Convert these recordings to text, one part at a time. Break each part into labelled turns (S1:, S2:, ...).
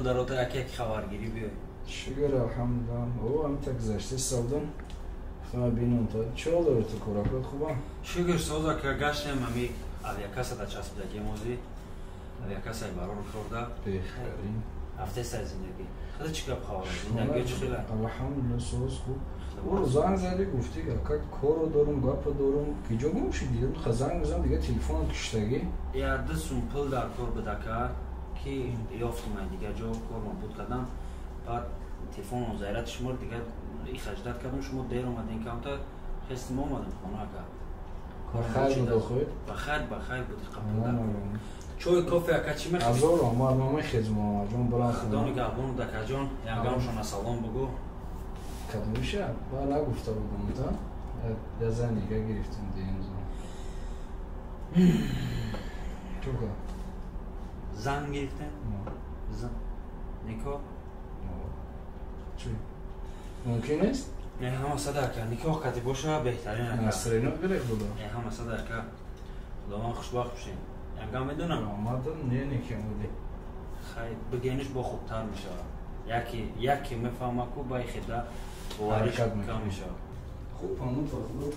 S1: Бародарота як як хабаргирӣ биёй.
S2: Шукр, алҳамдулиллаҳ. О, ҳамта гузашта савдам. Гуфтам бинам то чӣ ҳол дорӣ ту, коракот хубам?
S1: Шукр, соз ака, гаштем ҳами авиакасса да часпидагием ҳозир. Авиакассаи барор корда.
S2: Беҳтарин.
S1: Ҳафтаи зиндагӣ. Худа чӣ гап хабар? Зиндагӣ чӣ хела?
S2: Алҳамдулиллаҳ, соз хуб. Ӯро занг задӣ, гуфтӣ ака корро дорум, гапро дорум. Киҷо гум шидӣ? Занг мезанам, дига телефонат киштагӣ.
S1: Я ду сум пул дар кор буд ака, ки ёфтум ай дига ҷо корро буд кардам. Баъд телефонро заряд шумор дига ихаждат кардам, шумо дер омадем камтар, хестим омадем хона ака.
S2: Ба хайр буд охир?
S1: Ба хайр, ба хайр буд, қабул дар. Чой, кофе ака чӣ мехӯрӣ?
S2: Ҳазор раҳмат, ман мехезм, Муҳаммадҷон, бурам хона.
S1: Худо нигаҳбон, дакаҷон, янгамшона салом бугӯ.
S2: Кадомиша? Ба нагуфта будам та? Я зан дига гирифтем деимзо. Чӯка?
S1: Зан гирифтем? Зан. Никоҳ?
S2: Чӣ? Мумкин нест?
S1: Не, ҳама сада ака, никоҳ кати боша беҳтарин ака.
S2: Насрино гирифт буда.
S1: Не, ҳама сада ака. Худованд хушбахт бошем. Янгам медонам?
S2: Омадам, не, никем буди.
S1: Хай, бигениш бо хубтар мешавад. Яке, яке мефаҳма ку бай хеда бовариш кам мешавад.
S2: Хуб, ҳамун то худо.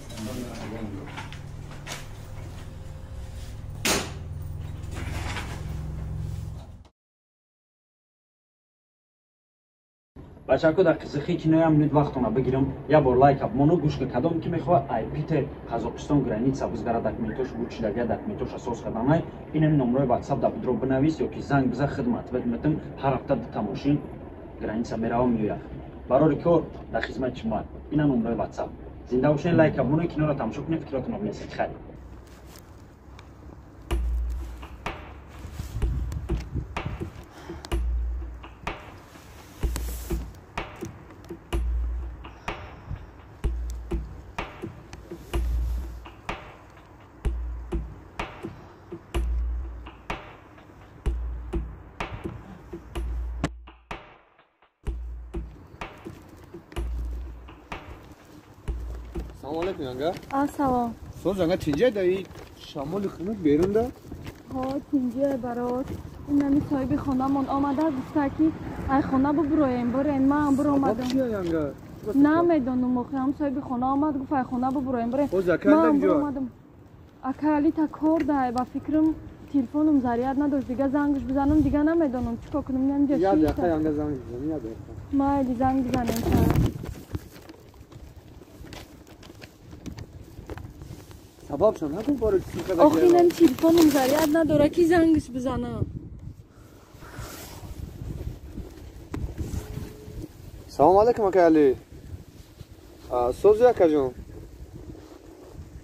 S1: Бачако, дар қисихи киноям минут вақтона бигирам, як бор лайк моно гӯш ка, кадом ки мехоҳад ай Питер Қазоқистон граница бизгара, документош гучидага, документоша соз карданай, инами номрои ватсап да будро бинавис ё ки занг биза, хидмат метам, ҳар ҳафта дута мошин граница мерава меояд. Барори кор дар хизмати шумо, ина номрои ватсап. Зинда бошед, лайк моно, киноро тамошо кунед, фикротонро бинависед. Хайр.
S3: Салом алейкум, янга.
S4: Салом.
S3: Соз янга, тинҷай да и шамоли хунук берун да?
S4: Ҳо, тинҷай барот. Инами соҳиби хонамон омада, гуфта ки ай хона бубуроем, бурен, ман буромадам.
S3: Чия янга?
S4: Намедонам, охи ҳам соҳиби хона омад, гуфт ай хона бубуроем, бурен.
S3: Боз ака
S4: Ман буромадам. Ака Алита кор дай, ба фикрам телефонум заряд надошт, дига зангш бизанам, дига намедонам чӣ кор кунам, инамҷа
S3: Я дақиқа янга занг бизанем, я дақиқа.
S4: Майли, занг бизанем.
S3: Сабабшон нагуфт барои чӣ қадар?
S4: Охи инам телефонум заряд надора, ки зангш бизанам.
S3: Салом алейкум, ака Али. Сози акаҷон.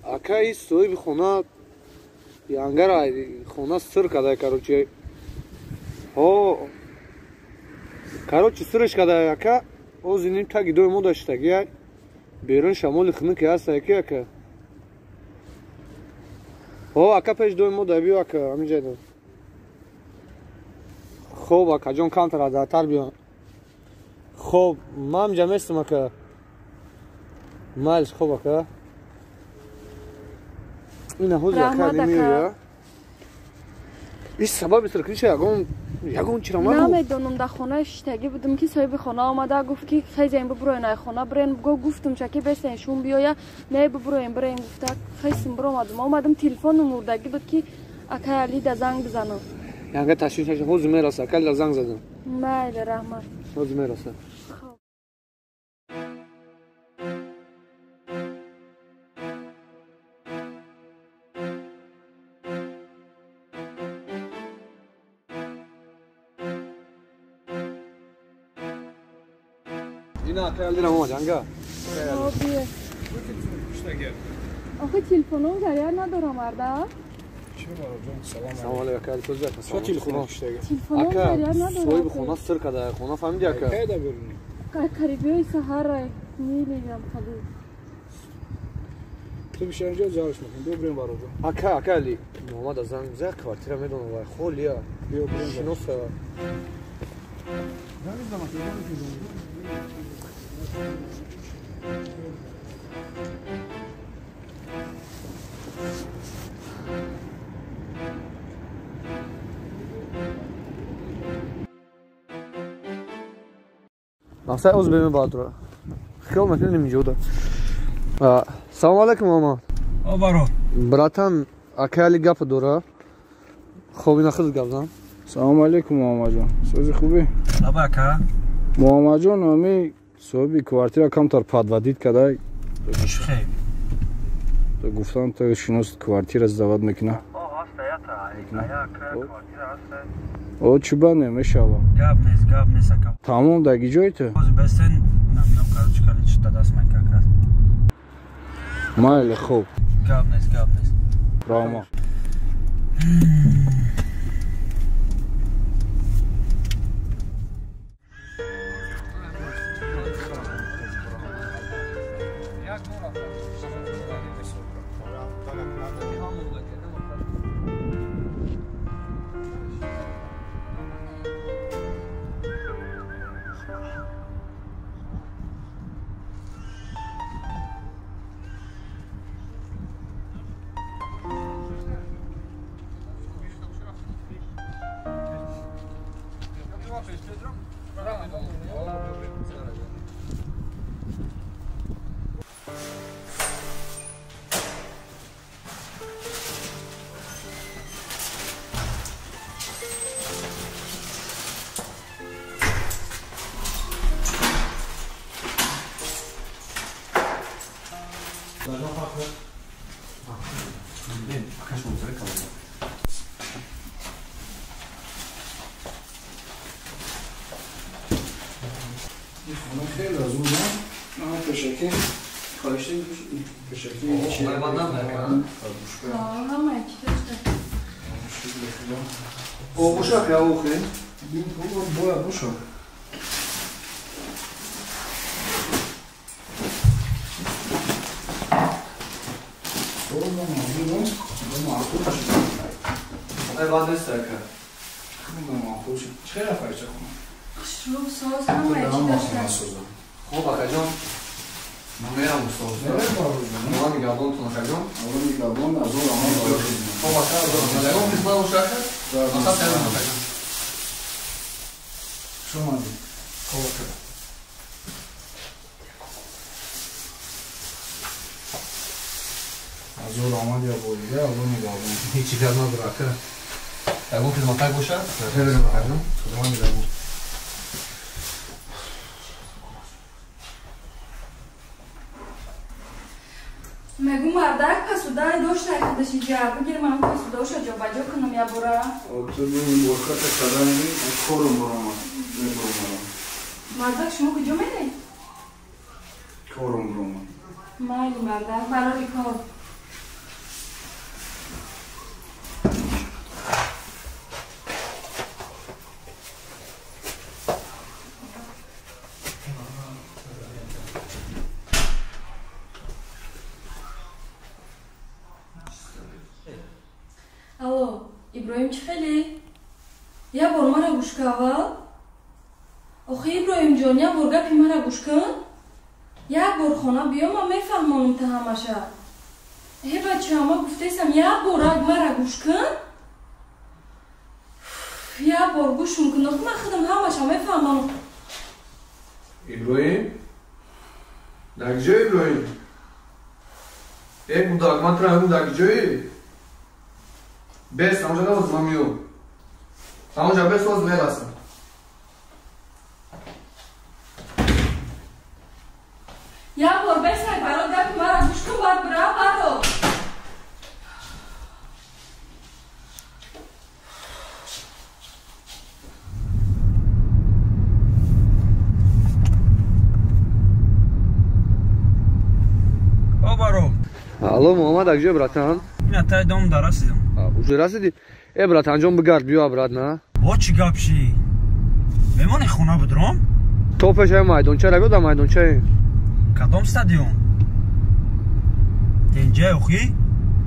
S3: Ака и соҳиби хона янгара хона сир када, короче. Ҳо. Короче, сирш када ака. Ози ним таги дои мо даштаги. Берун шамоли хунуки ҳаст аки ака. Ҳо, ака пеш дои мо да биё ака, ҳаминҷа. Хоб акаҷон, камтар дартар биё. Хоб, ман ҳаминҷа местам ака. Майлиш, хоб ака. Ина ҳозир ака намеоя. Иш сабаби сиркиниша ягон ягон чиро нагуфт?
S4: Намедонам, дар хона шиштагӣ будам ки соҳиби хона омада, гуфт ки хезем бубуроен ай хона бирен. Гуфтум ша ки бесен шум биёя, не бубуроен бирен, гуфта хестим биромадам. Омадам, телефонум мурдагӣ буд ки акай Али да занг бизанам.
S3: Янга ташвиш наша, ҳозир мераса, акай да занг задам.
S4: Майли, раҳмат.
S3: Ҳозир мераса. Ина акай Али омад, янга.
S4: Охи телефонум заряд надорам, марда.
S2: Чӣ бароҷон, салом.
S3: Салом алейкум, ака Али, соз ака.
S2: Чӣ телефон киштаги?
S4: Телефонум заряд надорам.
S3: Соҳиби хона сир када, хона фаҳмиди ака?
S2: Кай да беруни?
S4: Кай қарибиёи саҳарай, милиям қабул.
S2: Ту бишар инҷо ҷавоб мекунӣ. Биё бирем бароҷон.
S3: Ака, ака Али, Муҳаммад аз занг зад, квартира медонам вай, холия.
S2: Биё бирем.
S3: Шиноса. Мақсад оз беме баъдро. Хиёл мекунем инҷода. Салом алейкум мама.
S1: О баро.
S3: Братан, акай Али гап дора. Хоб ина худ гап зан.
S2: Салом алейкум Муҳаммадҷон. Сози хубӣ?
S1: Лаба ака.
S2: Муҳаммадҷон, ами соҳиби квартира камтар подводит кадай.
S1: Чӣ хел?
S2: Гуфтам то шинос квартира сдавать мекуна. О, чӣ ба намешава?
S1: Гап нест, гап нест ака.
S2: Тамом, даги ҷой ту?
S1: Ҳозир бестен, намедонам, короче, калид шуда даст ман как раз.
S2: Майли, хуб.
S1: Гап нест, гап нест.
S2: Рома.
S3: Хуб, акаҷон, ман мерам устод. Ман нигаҳбонтон, акаҷон.
S2: Нигаҳбон, аз он рамон.
S3: Хуб, ака, ягон қисмат боша, ака? Мақсад кардам, акаҷон.
S2: Хуш омадед.
S3: Хуб, ака.
S2: Аз он рамон я борида, аз он нигаҳбон.
S3: Ҳеҷ гап надора, ака. Ягон хизматак боша? Хеле, акаҷон. Худованд нигаҳбон.
S4: Мегу мардак пасудай дошта худаш иҷа бигир ман пасудаша ҷобаҷо кунам я бора.
S2: Ту борхата кардани корум буромад, мебуромадам.
S4: Мардак шумо куҷо меред?
S2: Корум буромад.
S4: Майли мардак, барори кор. Алло, Иброҳим чӣ хеле? Як бор мара гӯш кун аввал? Охи Иброҳимҷон, як бор гапи мара гӯш кун. Як бор хона биё, ман мефаҳмонам та ҳамаша. Э бача, ма гуфтесам, як бор мара гӯш кун. Як бор гӯшум кун, охи ман худам ҳамаша мефаҳмонам.
S3: Иброҳим? Дар ҷой Иброҳим? Э гудак, ман тура мегӯм дар ҷои? Бес, ҳамонҷа навоз ман миём. Ҳамонҷа бес оз мерасам.
S4: Як бор бесай баро гапи мара гӯш кун, баъд бира баро.
S1: О баро.
S3: Алло, Муҳаммад, акҷо братан?
S1: Ина тай дом дарасидам.
S3: Уже расидӣ? Э братанҷон, бигард биё обратно.
S1: О чӣ гап ши? Мемони хона бидром?
S3: То пешаи майдонча ра биё, дар майдончаи.
S1: Кадом стадион? Денҷаи охи?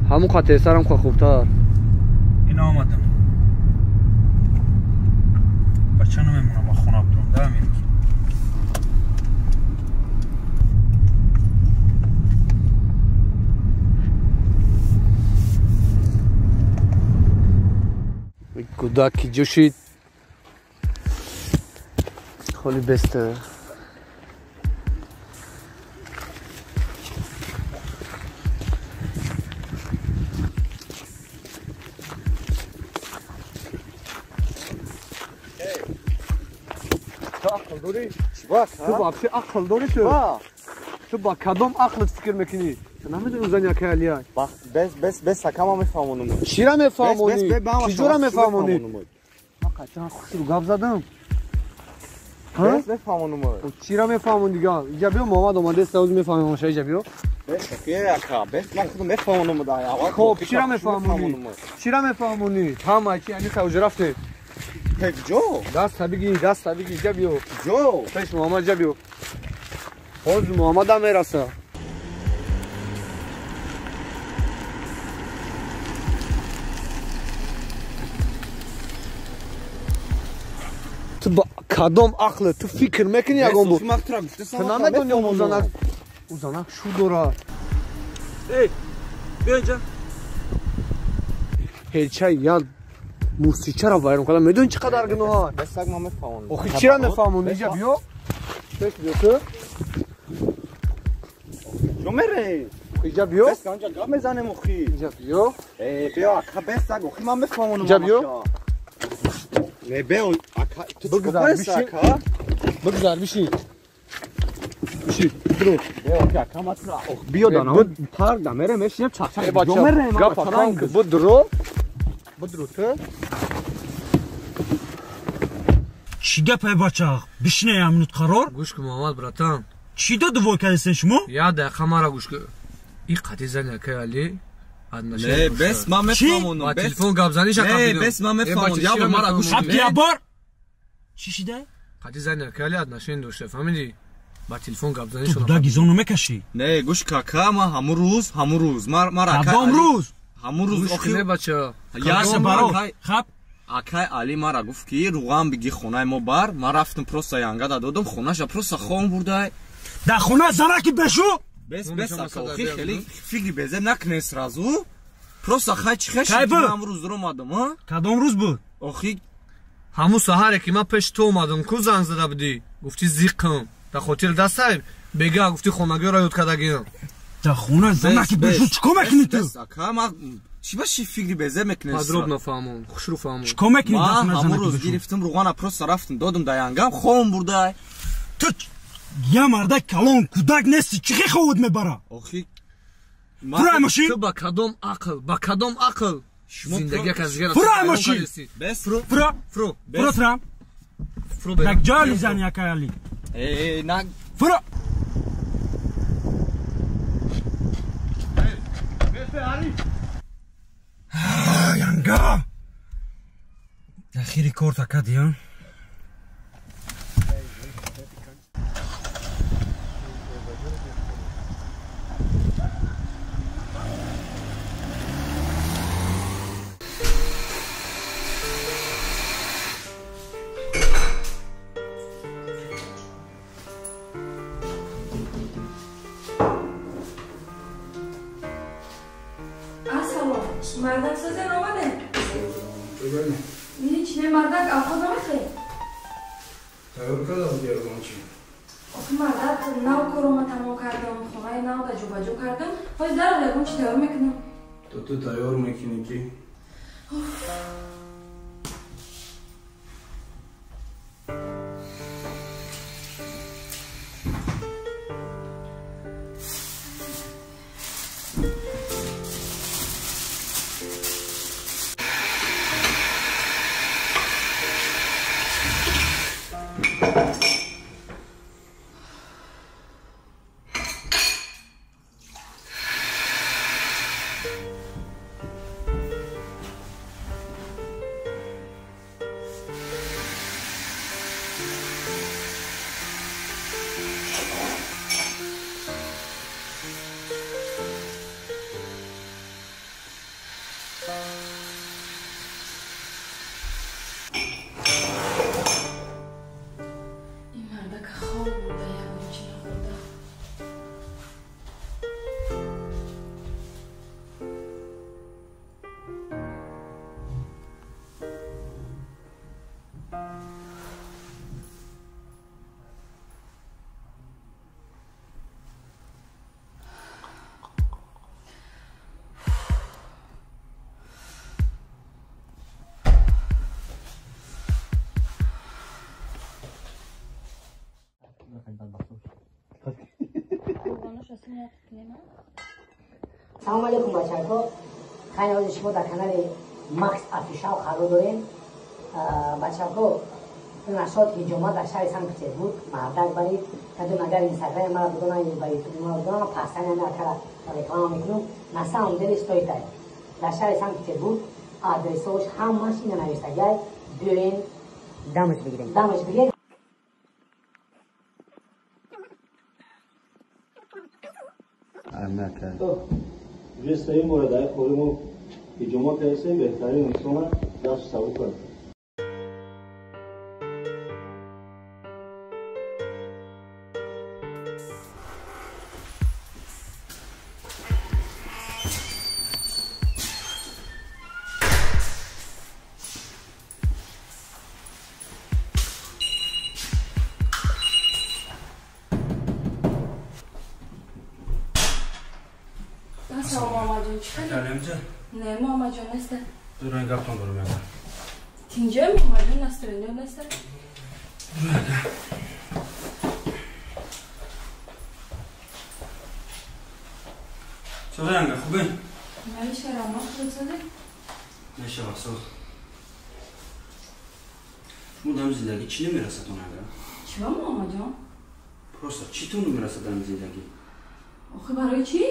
S3: Ҳамун қа тезтар, ҳамун қа хубтар.
S1: Ина омадам. Бача намемонам ба хона бидром, да амирӯз.
S3: Кӯдак ки ҷӯшид, холи беста. ақл дорӣ? Ту вообще ақл дорӣ ту? Ту ба кадом ақлат фикр мекунӣ? Ту намедонӣ зани акай Алия?
S5: Бес ака ман мефаҳмонам.
S3: Чира мефаҳмонӣ? Чиҷора мефаҳмонӣ? Ман қатъан хушрӯ гап задам.
S5: Бес мефаҳмонам.
S3: Чира мефаҳмон дига? Иҷа биё, Муҳаммад омадааст, ҳозир мефаҳмем ша, иҷа биё.
S5: Бес ака, бес ман худам мефаҳмонам да.
S3: Хоб, чира мефаҳмонӣ? Чира мефаҳмонӣ? Ҳама чи ани хавҷ рафте.
S5: Ҷо?
S3: Даста бигӣ, даста бигӣ, иҷа биё.
S5: Ҷо?
S3: Пеш Муҳаммад иҷа биё. Ҳозир Муҳаммад ҳам мераса. Ту ба кадом ақле ту фикр мекунӣ ягон бор? Ту намедонӣ ӯ занак шу дорад.
S1: Эй, биё инҷа.
S3: Ҳеча як мусичаро вайрон кардам. Медонӣ чӣ қадар гуноҳ?
S5: Бес ман мефаҳмонам.
S3: Охи чира мефаҳмонӣ? Иҷа биё. Пеш биё ту.
S5: Ҷо мерӣ?
S3: Иҷа биё.
S5: Бес инҷа гап мезанем охи.
S3: Иҷа биё.
S5: Э, биё ака, бес охи ман мефаҳмонам.
S3: Иҷа биё.
S5: Не, биё ака, ту
S3: бигзар бишин. Бигзар бишин. Бишин. Биро.
S5: Биё ака, ман туро биё данам. Парк да мерем, мешинем чақ-чақ.
S3: Ҷо мерем. Гап кам бидро. Бидро ту.
S1: Чӣ гапе бача? Бишине як минут қарор.
S3: Гӯш кун Муҳаммад братан.
S1: Чӣ доду вой кардесен шумо?
S3: Як дақиқа мара гӯш кун. Ин қатъи зани акай Али
S5: Не, бес ман мефаҳмонам.
S3: Ба телефон гап заниша
S5: Не, бес ман мефаҳмонам. Я бор мара гӯш
S1: кун. Я бор. Чӣ шида?
S3: Қатъи зани акай Али отношение дошта, фаҳмидӣ? Ба телефон гап заниша.
S1: Ту будаги зону мекашӣ?
S5: Не, гӯш кака, ман ҳамун рӯз, ҳамун рӯз. Мара акай
S1: Кадом рӯз?
S5: Ҳамун рӯз
S3: охи бача.
S1: Яса баро. Хаб.
S5: Акай Али мара гуфт ки руғам биги хонаи мо бар. Ман рафтам просто янгада додам, хонаша просто хом бурдай.
S1: Дар хона занаки бешу?
S5: Бес бес ака, охи хеле фикри безеб накунед сразу. Просто хай чи хеш ҳамун рӯз омадам, а?
S1: Кадом рӯз буд?
S5: Охи
S3: ҳамун саҳаре ки ман пеши ту омадам, ку занг зада будӣ? Гуфтӣ зиқам. Дар хотир дастаи бега гуфтӣ хонагиро ёд кардагиам.
S1: Дар хона занаки бешу чӣ кор мекунӣ ту?
S5: Бес ака, ман чӣ баши фикри безеб мекунед?
S3: Подробно фаҳмон, хушрӯ фаҳмон.
S1: Чӣ кор мекунӣ дар хона
S5: Ман
S1: занаки
S5: ҳамун рӯз
S1: бешу?
S5: гирифтам руғана, просто рафтам додам дар янгам, хом бурдай.
S1: Ту я мардак калон кӯдак нести, чӣ хел ховуд мебара?
S5: Охи
S1: Фурай мошин.
S3: Ту ба кадом ақл, ба кадом ақл зиндагӣ як аз дигарро
S1: Фурай мошин.
S5: Бес
S1: Фура,
S3: Фуро,
S1: фура трам.
S3: фуро.
S1: Так ҷоли зани акай Али.
S5: Э, на
S1: Фура. Янга. Ахири кор такади, а?
S4: Мардак созен омаде? Ҳеҷ не мардак, авқот намехоҳӣ?
S2: Тайёр карда буди ягон чӣ?
S4: Охи мардак, нав корома тамом кардам, хонаи нав да ҷобаҷо кардам, ҳози дарал ягон чӣ тайёр мекунам.
S2: То ту тайёр мекунӣ ки?
S6: Салом алейкум бачаҳо. Хайр, ҳозир шумо дар канали Макс Official қарор дорем. Бачаҳо, нашод ҳиҷома дар шаҳри Санкт-Петербург мардак барид. Кадом агар Инстаграми маро бидонанд ё ба Ютуби маро бидонанд, пастани ҳамин акара реклама мекунам. На самом деле стоит ай. Дар шаҳри Санкт-Петербург адресош ҳамаш ина навиштагиай. Биёен дамаш бигирем. Дамаш бигирем.
S7: Уже сеюм бора дар хори мо ҳиҷома кардастем, беҳтарин инсона даст сабук аст.
S4: Не, мамаҷон неста.
S1: Дуранг гаптон дорам яга.
S4: Тинҷа мамаҷон настроение неста.
S1: Дуранга. Созанга, хубе?
S4: Мешава, ма хубе?
S1: Мешава, соз. Шумо дар зиндагӣ чӣ намерасад он ага?
S4: Чӣ мамаҷон?
S1: Просто чӣ тон намерасад дар зиндагӣ?
S4: Охи барои чӣ?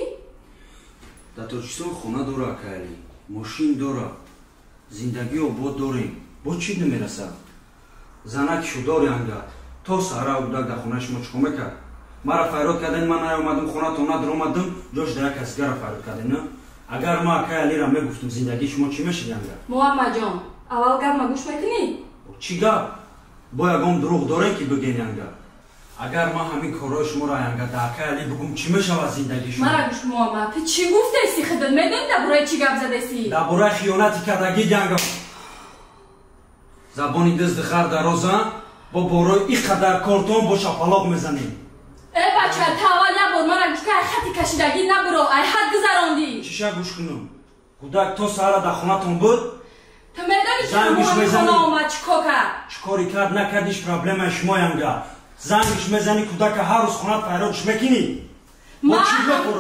S1: Дар Тоҷикистон хона дора, акайли, мошин дора, зиндагӣ обод дорем. Бо чӣ намерасад? Занак шудори анга. То саҳра будак дар хонаи шумо чикор мекард? Мара файрод карден, ман наёмадам, хонатон надаромадам, ҷош дар як касигара файрод карден, на? Агар ма акай Алира мегуфтам, зиндагии шумо чӣ мешид анга?
S4: Муҳаммадҷон, аввал гап ма гӯш мекунӣ?
S1: Чӣ гап? Бо ягон дурӯғ дорем ки бигӯем анга? Агар ман ҳамин корҳои шуморо янга дар акай Али бигӯм, чӣ мешавад зиндагии шумо?
S4: Мара гӯш Муҳаммад, ту чӣ гуфтеси худат? Медонӣ дар бораи чӣ гап задеси?
S1: Дар бораи хиёнати кардагӣ янга. Забони дизди хар дароза, бо борои ин қадар кортон бо шапалоқ мезанем.
S4: Э бача, ту аввал як бор мара гӯш кун, ай хати кашидагӣ набуро, ай ҳад гузарондӣ.
S1: Чиша гӯш кунам? Кӯдак то саҳара дар хонатон буд?
S4: Ту медонӣ ки хона омад чӣ кор кард?
S1: Чӣ кори кард накардиш проблемаи шумо янга. Зангиш мезани кӯдака ҳар рӯз хонат файродш мекунӣ?
S4: Ман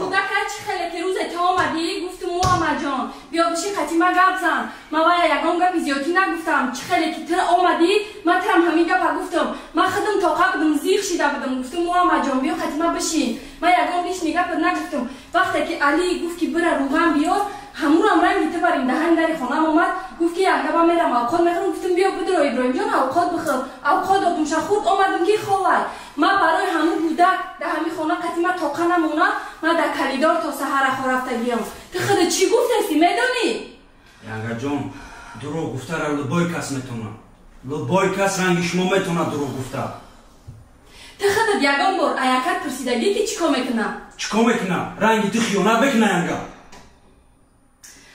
S4: кӯдака чӣ хеле ки рӯзе ту омадӣ, гуфтум Муҳаммадҷон, биё бишин қати ма гап зан. Ман вая ягон гапи зиёдтӣ нагуфтам. Чӣ хеле ки ту омадӣ, ман турам ҳамин гапа гуфтам. Ман худам тоқа будам, зиқ шида будам. Гуфтум Муҳаммадҷон, биё қати ма бишин. Ман ягон лишний гапа нагуфтам. Вақте ки Али гуфт ки бира рӯған биёр, ҳамурам ранги ту барин даҳани дари хонаам омад, гуфт ки янгаба мерам авқот мехӯрам. Гуфтум биё бидро Иброҳимҷон авқот бихӯр. Авқот додумша хурд омадам ки ховай. Ман барои ҳамун кӯдак дар ҳамин хона қати ма тоқа намона, ман дар калидор то саҳара хорафтагиям. Ту худат чӣ гуфтеси медонӣ?
S1: Янгаҷон, дурӯғ гуфтара любой кас метавонад. Любой кас ранги шумо метавонад дурӯғ гуфта.
S4: Ту худат ягон бор аякат пурсидагӣ ки чӣ кор мекунам?
S1: Чӣ кор мекунам? Ранги ту хиёнат мекуна янга.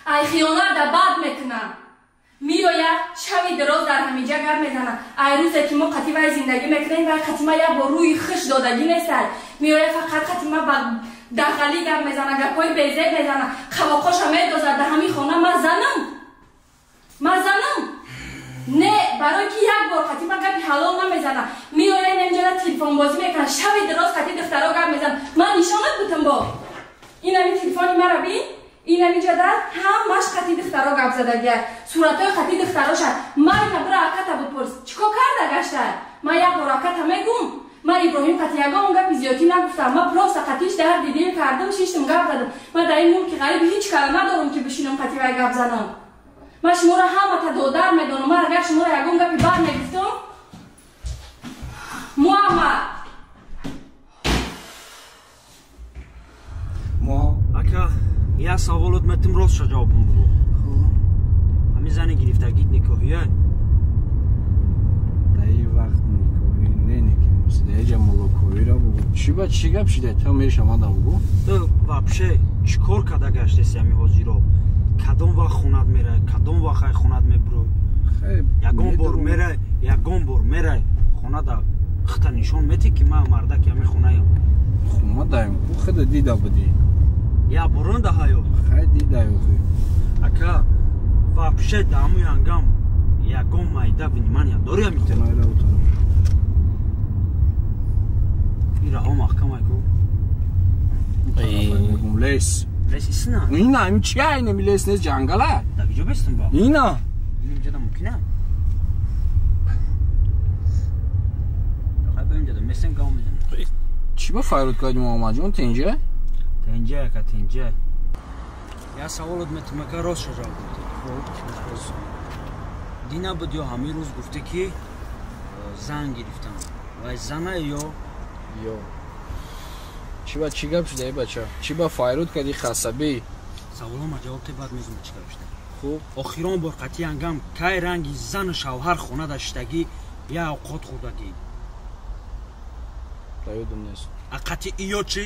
S4: Ай хиёнат да бад мекунам. Миёя шави дароз дар ҳамиҷа гап мезанад. Ай рӯзе ки мо қати вай зиндагӣ мекунем, вай қати ма як бор рӯи хиш додагӣ нестад. Миёя фақат қати ма ба дағалӣ гап мезанад, гапҳои безеб мезанад, қавоқоша медозад. Дар ҳамин хона ма занам. Ма занам. Не, барои ки як бор қати ма гапи ҳалол намезанад. Миёя инамҷода телефонбозӣ мекунад, шави дароз қати духтаро гап мезанад. Ман нишонат бутам бо. Ин ҳамин телефони мара бин. Ин ҳамиҷода ҳамаш қати духтаро гап задагия, суратҳои қати духтароша. Ман ина бира аката бипурс, чӣ кор карда гашта? Ман як бор аката мегум, ман Иброҳим қати ягон гапи зиёдтӣ нагуфтам. Ман просто қатиш дарди дил кардам, шиштам гап задам. Ман дар ин мулки ғариб ҳеҷ кара надорам ки бишинам қати вай гап занам. Ман шуморо ҳамата додар медонам. Ман агар шуморо ягон гапи бад мегуфтам, Муҳаммад
S1: ака, як саволот метим, ростша ҷавобам бугӯ. Ҳамин зани гирифтагит никоҳия?
S2: Дар ин вақт никоҳӣ не, никоҳ молокоҳиро бугӯ. Чӣ ба чӣ гап шида? Та мешамада бугӯ.
S1: Ту вообще чӣ кор карда гаштеси ҳамин ҳозиро? Кадом вақт хонат мерай, кадом вақт ай хонат мебурой? Ягон бор мерай, ягон бор мерай, хонада хита нишон метӣ ки ман мардаки ҳамин хонаям.
S2: Хона даем, ку хида дида будӣ.
S1: Я бурун да ҳаё.
S2: Хай дидаю хи.
S1: Ака, вообще даму янгам ягон майда внимания дори ами те.
S2: Майда утон.
S1: маҳкам ай ку.
S2: Лес.
S1: Лес исна.
S2: Ина, им чи ай не лес нест ҷангала?
S1: Да куҷо бестам ба?
S2: Ина.
S1: Инҷа да мумкин а? Хай бем ҷада месем гам мезанем.
S2: Чӣ ба файрод кардӣ Муҳаммадҷон тинҷа?
S1: Тинҷа ака тинҷа. Я саволот метумака рост шо ҷавоб додӣ. Хуб. Дина буд ё ҳамин рӯз гуфтӣ ки зан гирифтам. Вай зана ё
S2: ё чӣ ба чӣ гап шуда, эй бача? Чӣ ба файрод кардӣ хасабӣ?
S1: Саволома ҷавоб те баъд мегӯм чӣ гап шуда.
S2: Хуб.
S1: Охирон бор қатъиян гам кай ранги зану шавҳар хона даштагӣ я овқот хӯрдагӣ?
S2: Да ёдам нест.
S1: А қатъи ё чӣ?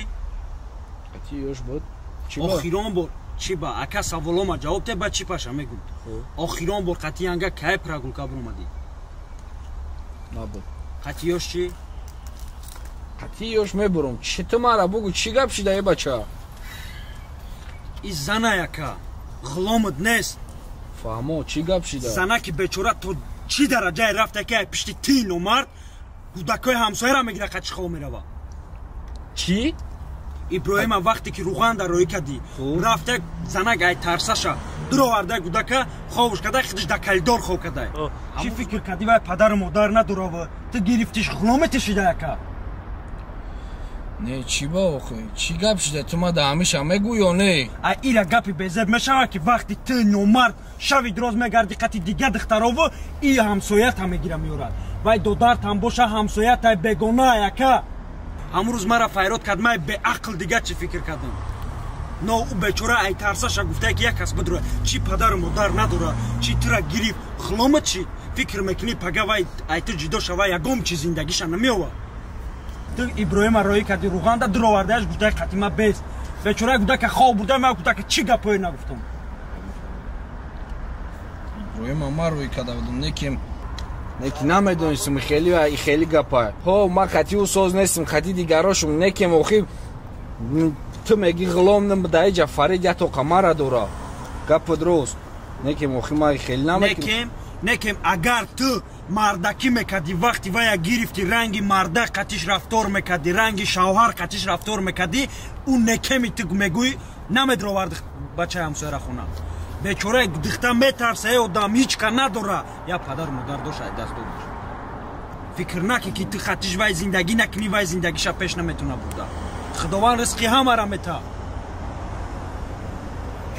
S2: Қатъи ёш буд. Чӣ ба?
S1: Охирон бор чӣ ба? Ака саволома ҷавоб те баъд чӣ паша мегӯм. Охирон бор қатъиян га кай прогулка биромадӣ?
S2: Набуд.
S1: Қатъи ёш чӣ?
S2: Қатъи ёш мебурам. Чӣ ту мара бугӯ чӣ гап шуда, эй бача?
S1: И зана яка ғуломат нест.
S2: Фаҳмо, чӣ гап шуда?
S1: Занаки бечора то чӣ дараҷае рафта ки ай пишти ти номард кӯдакҳои ҳамсояра мегира қачи хоб мерава.
S2: Чӣ?
S1: Иброҳима вақте ки руғанда роӣ кардӣ рафта занак ай тарсаша дуроварда кӯдака хобуш карда худаш да коридор хоб карда. Чӣ фикр кардӣ вай падару модар надорава ту гирифтиш ғуломете шида яка?
S2: Не, чӣ ба охи? Чӣ гап шуда? Ту ма да ҳамеша мегӯ ё не?
S1: А ира гапи безеб мешавад ки вақти ту номард шави дроз мегарди қати дига духтарову и ҳамсоята мегира меорад. Вай додартам боша ҳамсоятай бегона яка. Ҳамун рӯз мара файрод кард май беақл дига чӣ фикр кардам. Но ӯ бечора ай тарсаша гуфтае ки як кас бидура чӣ падару модар надора чӣ тура гирифт ғулома чӣ фикр мекунӣ пага вай ай ту ҷидо шава ягон чи зиндагиша намеова. Ту Иброҳима роӣ кардӣ руғанда дуровардааш гуфтаи қатима бест. Бечора гудака хоб бурда ман гудака чӣ гапое нагуфтам.
S2: Иброҳима ман роӣ карда будам, неким неки намедонистам хеле хеле гапа. Ҳо, ман қати ӯ соз нестам, қати дигарошум неким охи ту меги ғулом дар иҷа Фарид як тоқа мара дора. Гапа дуруст. Неким охи ман хеле намекунам.
S1: Некем агар ту мардакӣ мекардӣ вақти вая гирифти ранги мардак қатиш рафтор мекардӣ ранги шавҳар қатиш рафтор мекардӣ ӯ некеми ту мегӯӣ намедровард бачаи ҳамсояра хона. Бечораи духта метарса э одам ҳеҷ ка надора я падару модар дошт ай даст додаш. Фикр накӣ ки ту қатиш вай зиндагӣ накунӣ вай зиндагиша пеш наметавона бурда. Худованд ризқи ҳамара мета.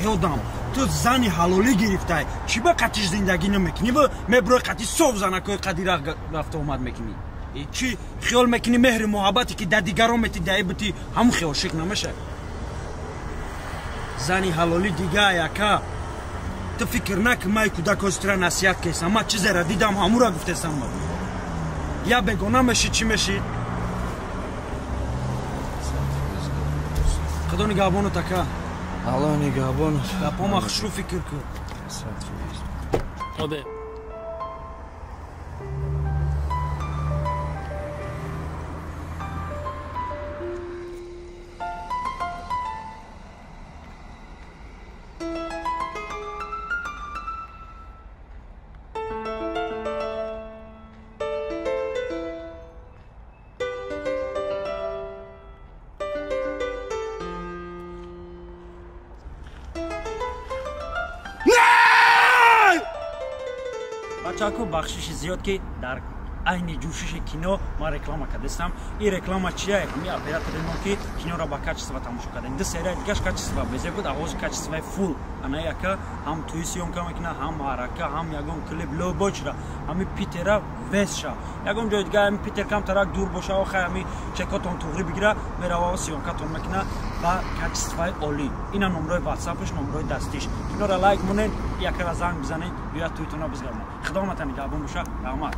S1: Э одам ту зани ҳалолӣ гирифтай чӣ ба қатиш зиндагӣ намекунӣ ва меброи қати сов занакҳои қадира рафта омад мекунӣ? Чӣ хиёл мекунӣ меҳри муҳаббате ки дар дигарон метӣ даи бутӣ ҳамун хел ошиқ намешавӣ? Зани ҳалолӣ дига яка. Ту фикр накун май кӯдакҳои насиҳат кесам ман чизеро дидам ҳамура гуфтесам. Я бегона мешӣ чӣ мешӣ? Худо нигаҳбонат ака.
S2: Алло нигаҳбонат.
S1: Гапома хушрӯ фикр кун.
S8: Обе.
S1: Бачако бахшиши зиёд ки дар айни ҷӯшиши кино ман реклама кардастам. Ин реклама чия? Ҳами оператори мо ки киноро ба качество тамошо кардем. Ду серия дигаш качество безе буд, оғози качествои фул. Ана яка ҳам тӯи съёмка мекуна, ҳам ҳарака, ҳам ягон клип лобочра, ҳами Питера весша. Ягон ҷои дига ҳами Питер камтарак дур боша, охай ҳами чекотон туғрӣ бигира, мерава съёмкатон мекуна ба качествои олӣ. Ина номрои ватсапш, номрои дастиш. Киноро лайк монед, якара занг бизанед, биёяд тӯйтона бизгарона. Худо омата нигаҳбон боша. Раҳмат.